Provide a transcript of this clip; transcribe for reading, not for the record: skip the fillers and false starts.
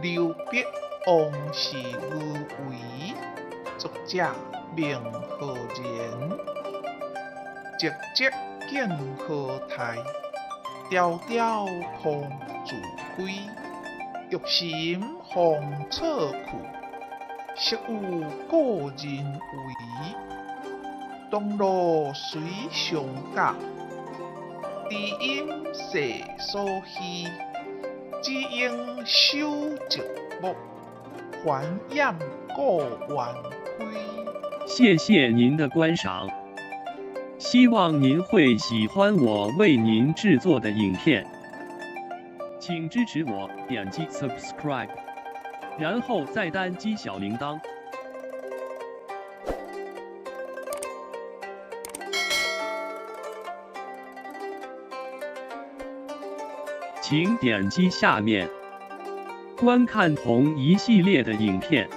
劉伯王是余為，作者孟浩然。寂寂見何態，迢迢空自飛。欲尋芳草去，惜有故人違。東羅隨相假，知音世所稀。只應守寂寞，還掩故園扉。謝謝您的觀賞，希望您會喜歡我為您製作的影片，請支持我點擊 subscribe，然後再單擊小鈴鐺。請點擊下面觀看同一系列的影片。